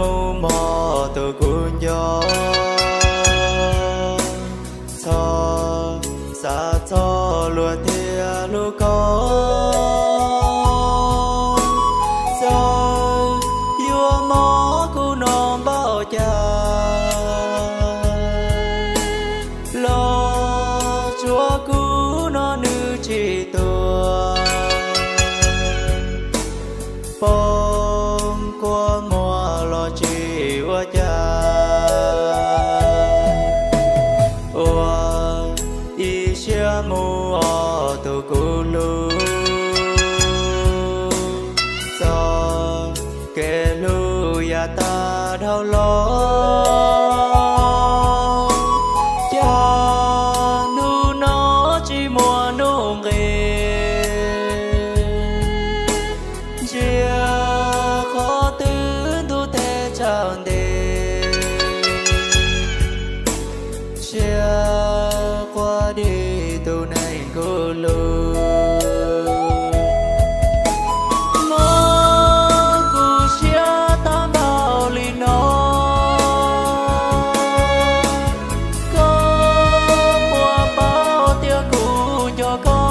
Mus mog tus kuv nco, txhob xav txog luag thiab hlub koj. Txawm yuav mob kuv no npaum cas los tsuav kuv no nws tsis tuag. Poob kua muag los tsis ua cas, ua ib siab mus os tus kuv hlub. Txoj kev hlub yav tag dhau los, cas hnub no tsis muaj nuj nqis. Ntsia qhov twg ntuj teb tsaus nti, siab quaj dim tus neeg kuv hlub. Mob kuv siab tag npaum li no, koj puas paub tias kuv nco koj.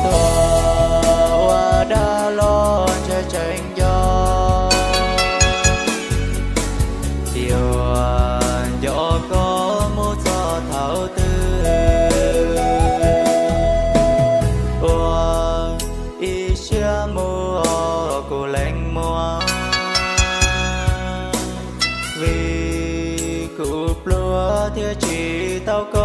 Tuag ua dab los ntshe tseem nco, yuav nco koj mus txog thaum twg. Ua ib siab mus os kuv leej muam, vim kuv pluag thiaj tsis tau koj.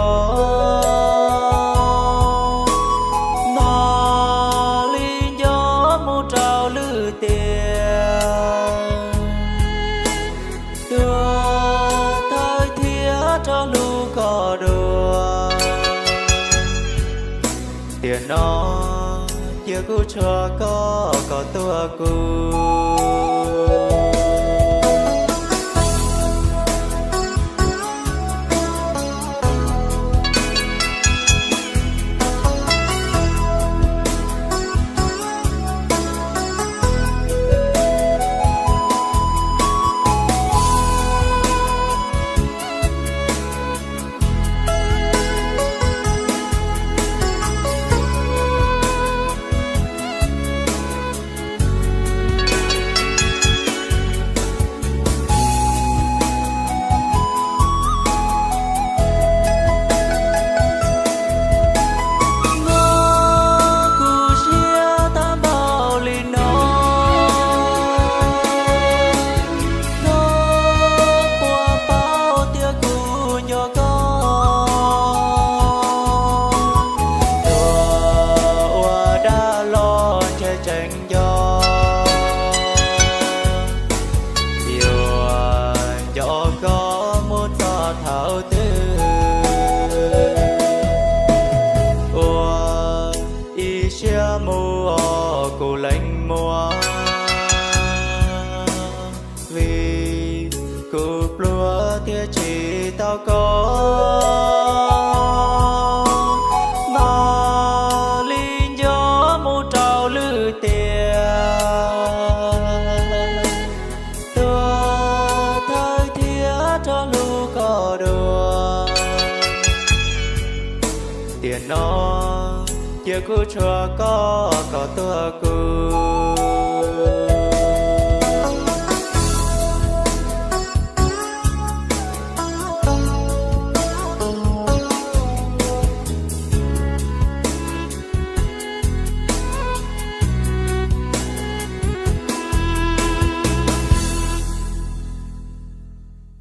Mam li nco mus rau lwm tiam, tuag thawj thiab rov hlub koj dua. Tiam no cia kuv tshua koj kom tuag kuv. Mob kuv siab tag npaum li no, koj puas paub tias kuv nco koj. Tuag ua dab los ntshe tseem nco, yuav nco koj mus txog thaum twg. Ua ib siab mus os kuv leej muam, vim kuv pluag thiaj tsis tau koj. Mam li nco mus rau lwm tiam, tuag thawj thiab rov hlub koj dua. Tiam no cia kuv tshua koj kom tuag kuv.